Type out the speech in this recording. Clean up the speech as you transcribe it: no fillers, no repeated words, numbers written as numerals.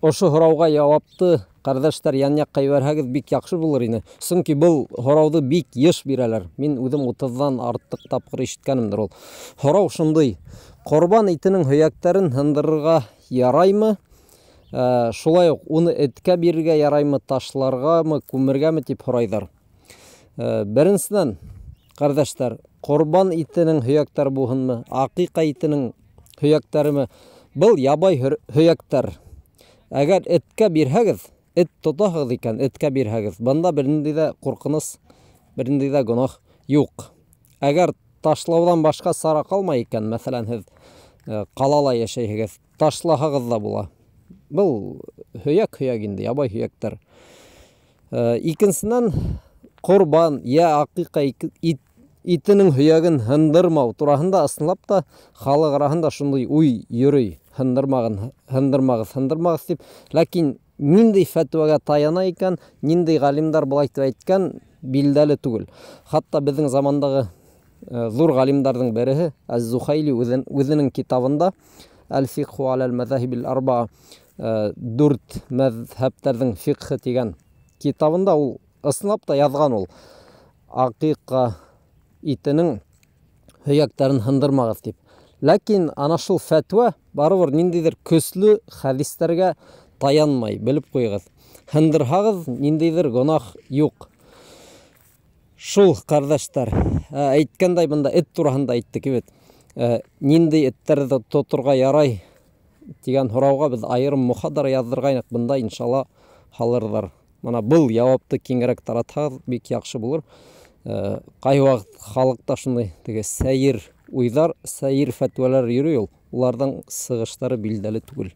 Ошо һорауға яуапты, ҡәрҙәштәр, ян-яҡҡа ебәрһәгеҙ, бик яҡшы булыр ине. Сөнки был һорауҙы бик йыш бирәләр. Мин үҙем 30-ҙан артыҡ тапҡыр ишеткәнемдер ул. Һорау шундай: ҡорбан итенең һөйәктәрен һындырырға яраймы? Шулай уҡ уны эткә бирергә яраймы, ташларғамы, күмергәме тип һорайҙар. Беренсенән, ҡәрҙәштәр, ҡорбан итенең һөйәктәре булһынмы, аҡиҡа итенең һөйәктәреме, был ябай һөйәктәр. Әгәр эткә бирһәгеҙ, эт тотаһығыҙ икән, эткә бирһәгеҙ, бында бер ниндәй ҙә ҡурҡыныс, бер ниндәй ҙә гонаһ юҡ. Әгәр ташлауҙан башҡа сара ҡалмай икән, мәҫәлән, һеҙ ҡалала йәшәйһегеҙ, ташлаһағыҙ ҙа була. Был һөйәк-һөйәк инде, ябай һөйәктәр. Икенсенән, ҡорбан йә аҡиҡа итенең һөйәген һындырмау тураһында ысынлап та халыҡ араһында шундай уй йөрөй. Һындырмағын, һындырмағыҙ, һындырмағыҙ тип. Ләкин ниндәй фәтүәгә таяна икән, ниндәй ғалимдар былай тип әйткән, билдәле түгел. Хатта беҙҙең замандағы ҙур ғалимдарҙың береһе Әз-Зухайли үҙенең китабында Әл-Фиҡху алал мәҙәһибил арбаа, дүрт мәҙһәптәрҙең фиҡхы тигән китабында ул ысынлап та яҙған ул аҡиҡа итенең һөйәктәрен һындырмағыҙ тип. Ләкин ана шул фәтүә барыбер ниндәйҙер көслө хәдистәргә таянмай, белеп ҡуйығыҙ. Һындырһағыҙ, ниндәйҙер гонаһ юҡ. Шул, ҡәрҙәштәр, әйткәндәй, бында эт тураһында әйттек бит. Ниндәй эттәрҙе тоторға ярай тигән һорауға беҙ айырым мухадара яҙҙырғайныҡ, бында иншалла һалырҙар. Мына был яуапты киңерәк таратһағыҙ, бик яҡшы булыр. Ҡай ваҡыт халыҡта шундай теге сәйер уйҙар, сәйер фәтүәләр йөрөй ул. Уларҙың сығыштары билдәле түгел.